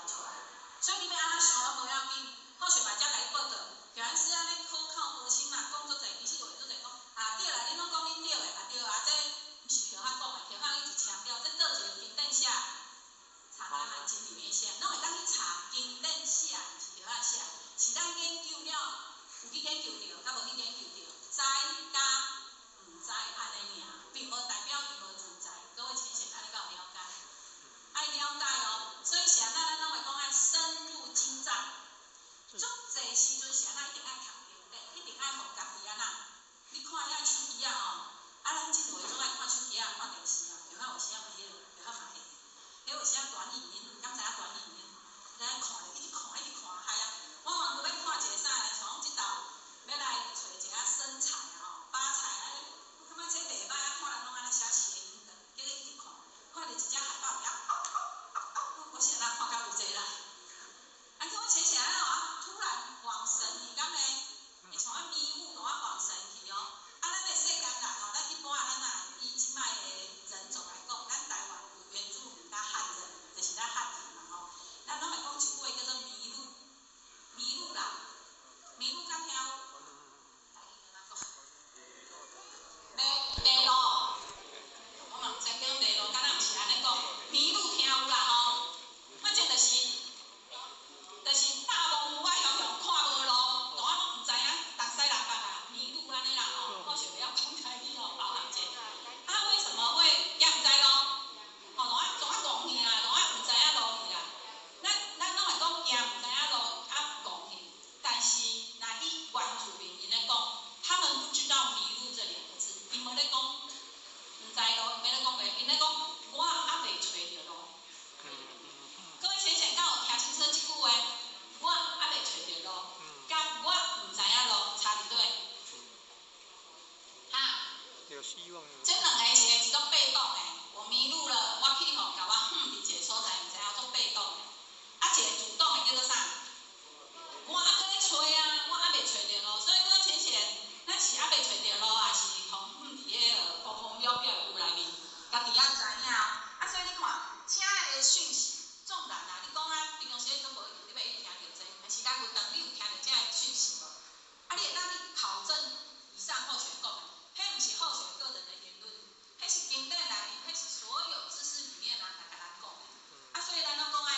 出來。所以你欲按怎想攏無要緊，好像嘛才共你報告，像是按呢苦口婆心嘛，講足濟，其實有會足濟講，啊對啦，恁攏講恁對的，啊對啊，這毋是著較講的，著較一直強調，這佗一个經典寫，查阿含經裡面寫，攏會當去查經典寫，毋是著較寫，是咱研究了，有去研究著，佮無去研究著，知佮毋知按呢爾，並無代表伊無存在。各位淺顯按呢敢有了解？愛了解哦，所以是按怎咱攏會講愛深入經藏。足濟時陣是按怎一定愛讀經典，一定愛予家己按怎。你看遐手機仔吼，啊咱這陣總愛看手機仔、看電視啊，著較有時仔嘛彼个，著較嘛會。彼有時仔短影音，敢知影短影音？咱看著一直看，一直看，嗨啊！我嘛閣欲看一个啥來，像講這道欲來揣一下身材啊吼，把菜按呢，我感覺這袂䆀啊，看人攏按呢寫諧音梗，結果一直看，看著一隻海豹佇遐，我是按怎看到有這啦？啊，叫我淺顯按怎啊？突然恍神，你敢會？會像啊迷霧，攏啊恍神去哦。啊，咱的世間人吼，咱一般咱若以這擺的人種來講，咱台灣有原住民佮漢人，就是咱漢人嘛吼。咱攏會講一句話叫做迷路，迷路啦，迷路敢聽有？迷迷路，我嘛毋知叫迷路，敢若毋是按呢講，迷路聽有啦吼。反正就是，就是大霧霧啊，雄雄看無路，攏啊攏毋知影東西南北啊，迷路按呢啦吼。我想袂曉講台語吼，包含者。啊，為什麼會也毋知路？吼，攏啊總啊戇去啦，攏啊毋知影路去啦。咱咱攏會講行毋知影路啊戇去，但是若以原住民𪜶咧講，他們不知道迷路這兩個字，𪜶無咧講毋知路，𪜶咧講袂，𪜶咧講我猶未揣著路。各位淺顯敢有聽清楚這句話？我猶未揣著路，佮我毋知影路差佇佗？哈？有希望。這兩个一个是做被動的，我迷路了，我去予共我吭佇一个所在，毋知影做被動的。啊，一個主動的叫做啥？